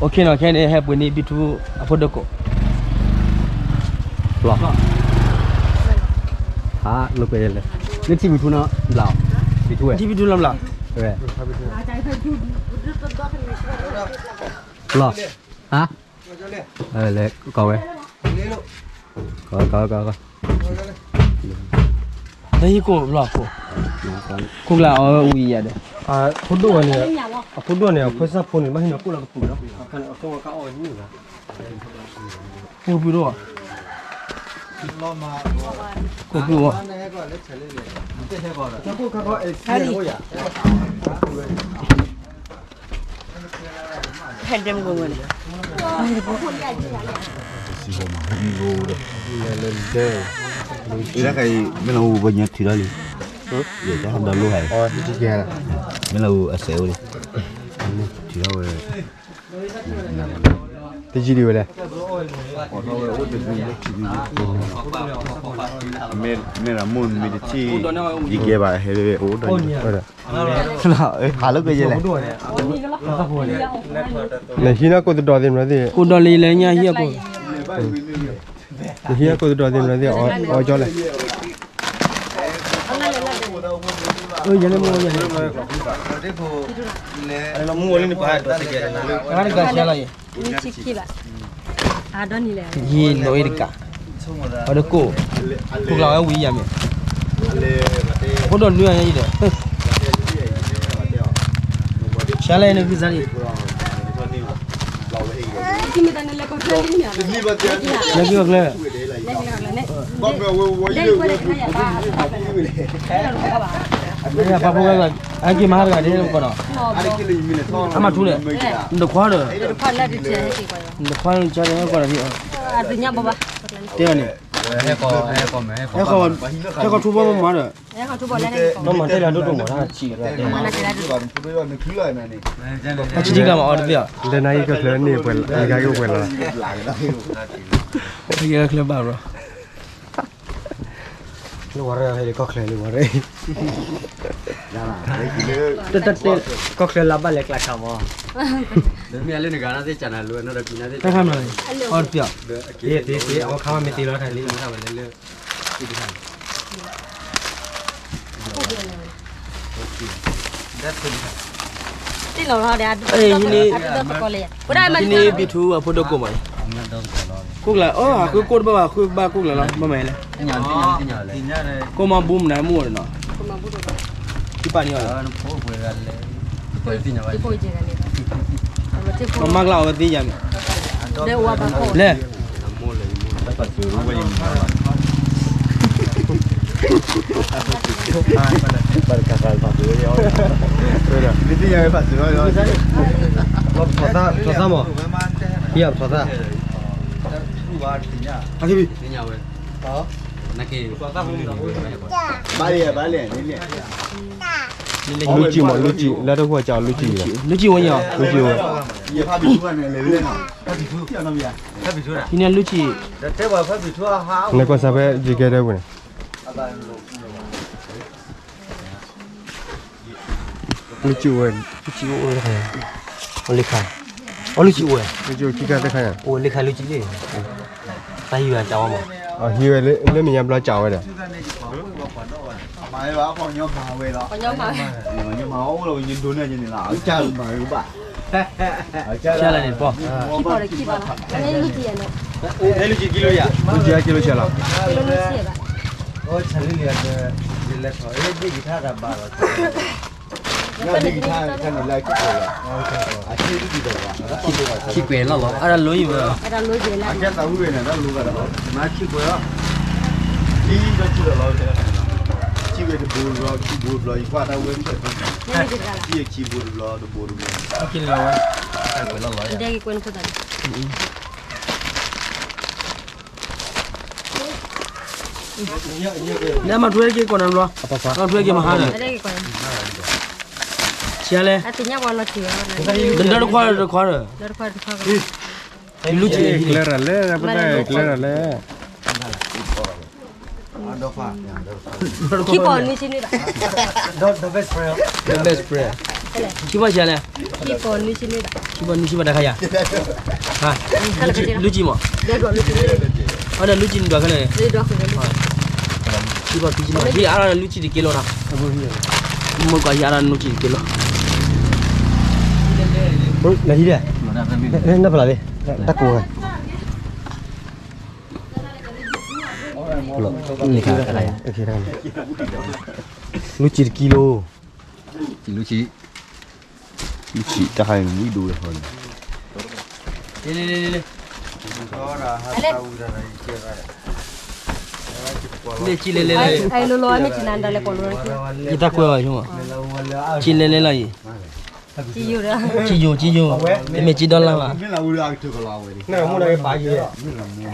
အိၣ်ခ့နီၤ ခဲန့ၣ် ဟဲပှ့ၤန့ၢ်ဘံထူအဖိဒိၣ်ကိး လီၤ. ဟါ လိာ်ကွဲလဲၣ်, လၢထံဘံထူနီၤ ဘျးအီၤ, ဘံထူဝဲ, ထံဘံထူလီၤဘျး, လီၤ. ဟါ လဲၤကိးဝဲ, ကိးကိးကိး, တဟံးကိၢ်ဘျီကိၢ်, ခိၣ်ကျါအီၤဝံၤယၤဒီး, အဖိဒိၣ်ဝဲန့ၣ်, အဖိဒိၣ်န့ၣ် အခွဲးစၢ်ဖိန့ၣ် ဘၣ်ဟံးန့ၢ်ကိၣ်လၢကပူၤလီၤ, အဖိဒိၣ်, ကိၣ်ဖုဒိၣ်, ကိၣ်ဖုအီၤ, ဟဲဒဲမုၢ်န့ၣ်, မ့ၢ်လၢအူပညါထံၣ်ထီၣ်လံ, မ့ၢ်လၢအူအစဲးအိၣ်လံ, ထံၣ်ထီၣ်ဝဲ, တယံာ်ဒံးဝဲလဲၣ်, မ့ၢ်ရမိၢ်မ့ၢ်တထံၣ်, ယကဲဘၣ်ဟဲအိၣ်ဒီး, ဟးလၢကယဲလဲၣ်, နဟံးနီၢ်ကိၣ်သဒီးသ့ၣ်မနုၤသ့ၣ်, ကိၣ်ဒီးလၢယလဲၤညါဟံးအကိၣ်, နဟံးနီၢ်ကိၣ်သဒီးသ့ၣ်မနုၤသ့ၣ် အီကၠီလဲၣ်, ယဲလဲၣ်မ့ၢ်ယဲလဲၣ်, အဂၤတကးဆဲးလီၤအံၤ, ယံာ်နီၣ်အံၤတကး, အီၤတကိၣ်, ခိၣ်ကျါဝဲဝံၤယၤမ့ၢ်, ဖိဒိၣ်နွံအံၤဒီး, ဆဲးလီၤအံၤန့ၣ်ဂံၢ်စၢ်လံ, လၢခံဂီၤကျၢၢ်, ပာ်ဖိဝဲ, အက့ၤမၤဟါတဂၤဒ်န့ၣ်ကီးနီၤ, အမၤထူန့ၣ်, နတခွါဒီး, နတခွါန့ၣ်ကီးဒီး, တဲအီၤန့ၣ်, ဟဲဃီၤထူဘီမၤဒီး, မၤတဲလၢဒိၣ်ဒိၣ်မး, အဆံးတကျါမးအီၤတသ့ၣ်, လၢနၤအံၤကီၢ်ချၢန့ၣ်ပှဲၤလၢ, နကအိၣ်ပှဲၤလၢ, ကီၢ်ချၢဘၣ်ဘျီ, လၢဝဲရဲၣ်ဟဲလၢကီၢ်ချၢလၢဝဲရဲၣ်, တၢ်တဲ, ကီၢ်ချၢလၢဘၣ်လဲၤကျါခါမး, မ့ၢ်လၢနဂၤနသ့ၣ်ကနၤလၢနဒီးကံနၤသ့ၣ်, တၢ်ခါမး, အီၤတသ့ၣ်, သ့သ့ အီၤခါမးမ့ၢ်သ့လီၤတၢ်လံ, ဟံးန့ၢ်ဘံထူအဖိဒိၣ်ကိၢ်မး, ခိၣ်ကျါ, အဃုကိၢ်တဘၣ်ဘၣ် ဃုဘၣ်ကိၣ်ကျါလီၤ ဘၣ်မၤလဲၣ်, ကိၢ်မၤဘူမနုၤမူဒီးနီၤ, ထံပာ်န့ၢ်အီၤ, မၤကျါအီၤဝဲသ့ၣ်ယၤမ့ၢ်, လဲၣ် ပထီၣ်သၣ်မး, ဟံးပထီၣ်သၣ်, လူစံာ်မး လူစံာ်, လၢတဟူအကၠီလူစံာ်, လူစံာ်ဝဲညါ, လူစံာ်ဝဲ, ဟံးန့ၢ်လူစံာ်, နကွၢ်စၢ်ဖဲယကဲဒၣ်ပူၤန့ၣ် လူစံာ်ဝဲ, လူစံာ်အိၣ်, အိၣ်လၢခါ, အိၣ်လူစံာ်အိၣ်ဝဲ, လူစံာ်အိၣ်ခံခါသၢခါ, အိၣ်လၢခါလူစံာ်လံ, တၢ်ဟံးဝဲတၢ်ဝဲမး, ဟံးဝဲလၢမဲာ်ညါဘျီစံာ်ဝဲဒီး, မၤဝဲလီၤ, မၤဝဲလီၤ, မၤဝဲလီၤ, မၤဝဲလီၤ, လူစံာ်ကံလိယၤ, လူစံာ်ကံလိယၤလီၤ, ခံကွဲးလီၤလီၤ အတၢ်လိယံၤဝဲ, ခံကွဲးလီၤလီၤ, ခံဘိတဘျီ ခံဘိတဘျီ ယကွၢ်တၢ်ဝဲ, ခံဘိတဘျီ တဘိတဘျီ, နမၤထွဲက့ၤကိးနၤဘျီ, မၤထွဲက့ၤမဟါဒီး, ဆံးလဲၣ်, ဒီးတခွါဒီးတခွါဒီး, လူစံာ်, ကျဲရၤလဲၣ်, ပတၢ်ကျဲရၤလဲၣ်, ခံဘိနွံဆံန့ၣ်, the best friend, the best friend, ခံဘီဆံးလဲၣ်, ခံဘီနွံဆံဘၣ်တၢ်ခါယၤ, လူကံမး, အဒီးလူကံန့ၣ်ဒွးခဲလၢာ်န့ၣ်, ခံဘီခံဆံဘၣ်, ဟံၣ်အါထီၣ်န့ၣ်လူကံတက့လိနီၤ, မ့ၢ်ကွၢ်ဟံၣ်အါထီၣ်န့ၣ်လူကံတက့လိ, နဟံၣ်ဒီး, နဖျါဘ့ၣ်, တၢ်ကိးဝဲ လူကံတက့လိ, လူကံ, လူကံတၢ်ခါန့ၣ်ဝံၤဒိၣ်ဝဲဃီန့ၣ်, လၢကံလဲၤလဲၤလီၤ, ယတၢ်ကွဲးဘၣ်ယိမး, ကံလဲၤလဲၤလီၤယံၤ, ကံယိၤ ကံယိၤ, တမ့ၢ်ကံဒီလၢ်ဘၣ်, မ့ၢ်လၢမူနၤက့ၤပာ်ယံၤ, အဝဲ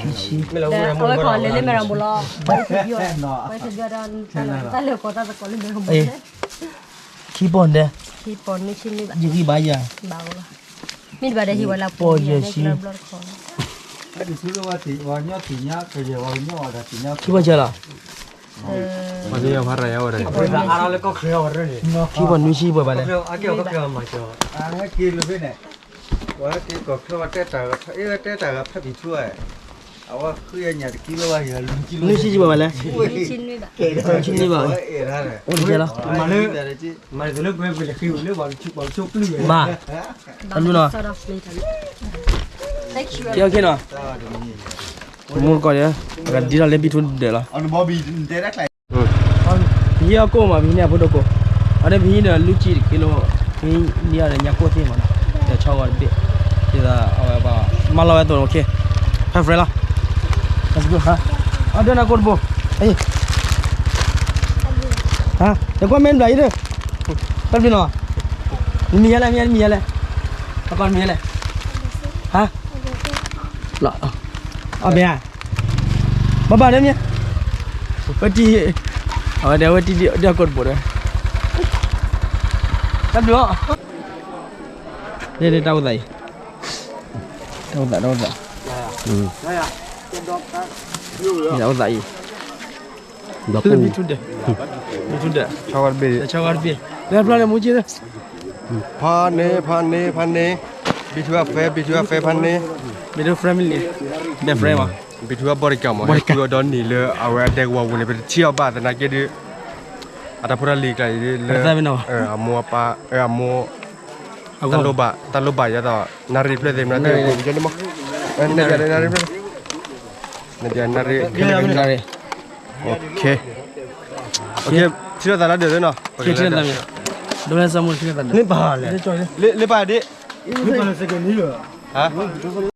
ခီလဲၤလၢမဲရၤဘိလီၤ, ပှဲၤထီၣ်ဘၣ်ဒီး, တၢ်လၢကီၢ်တၢ်သကိးလၢမဲရၤဘိ, ခံပီၢ်ဒဲး, ယဂံၢ်ဘါယၤ, မ့ၢ်တဘၣ်ဒီးဟံၣ်ဝဲလၢပီၢ်ယဲၢ်ဆံ, ခံပီၢ်ယဲၢ်လီၤ, ခံပီၢ်နွံဆံပှဲၤဘၣ်လဲၣ်, နွံဆံပှဲၤဘၣ်လဲၣ်, နွံဆံပှဲၤဘၣ်, မ့ၢ်, တၢ်ဘျုးနီၤ, ကဲ OK နီၤ, မူတကိးဒီး, အကဒ်ထီၣ်လၢဘံထူဒၢးလီၤ, ပဟံၣ်အီၣ်ကိၣ်မး ပဟံၣ်န့ၢ်အဖိဒိၣ်ကိၣ်, အဝဲန့ၣ်ပဟံၣ်ဒီးလူကံတက့လိ, ပဟံၣ်န့ၢ်အီၤဒီးညၣ်ကိၣ်သ့ၣ်မးနီၤ, ဒီးဆီဂီၤတဘ့ၣ်, ဒ်သိးအဝဲပှၤ, မၤလီၤဝဲအသိးန့ၣ် OK, ဖဲ friend လီၤ, let's go, အဒိနၤကိၣ်တဘိ, နကွၢ်မ့ၢ်ဘျးအံၤဒီး, တၢ်ဘျုးနီၤ, နမံၤယဲလဲၣ်, မံၤယဲလဲၣ်, နကွၢ်မံၤယဲလဲၣ်, ဟါ, လီၤ, အမ့ၢ်ဧါ, ဘၣ်ဘၣ်ဒီးမ့ၢ်, ဝဲတံၢ်, အဝဲဒၣ်ဝဲတံၢ်ဒီးကိၣ်တဘိဒီး, တၢ်ဘျုးအီၤ, ဒ်တၢ်အိၣ်သးအံၤ, တၢ်အိၣ်သး, တၢ်အိၣ်သး, တၢ်အိၣ်သးအံၤ, ဘံထူဒၢး, ဘံထူဒၢး, ဆီဂီၤတဘ့ၣ်, လၢဖျါလၢမူက့, ဖါန့ၣ် ဖါန့ၣ် ဖါန့ၣ်, ဘံထူအ friend, ဘံထူအ friend ဖါန့ၣ်, ဘံထူ family, best friend မး, ဘံထူအ bodyguard မး, bodyguard ဟဲဃုအီၤဒီးန့ၣ်လၢအဝဲအဒဲကဝီၤပူၤန့ၣ် ပတထံၣ်အီၤဘၣ်သနာ်က့ဒီး, အတၢ်ဖိတၢ်လံၤကျါအံၤလၢ, အမိၢ်အပၢ်, အမိၢ်, တၢ်လိၣ်ဘၣ်, တၢ်လိၣ်ဘၣ်ယဲသိး, နၣ်ရံၣ်ဖျၢၣ်သ့ၣ်မနုၤသ့ၣ်, နၣ်ရံၣ်ဖျၢၣ်, နၣ်ရံၣ်, နၣ်ရံၣ်, ထံၣ်လိာ်သးလၢဒၢးသ့ၣ်နီၤ, လၢပာ်ဒ့ၣ်, ဟါ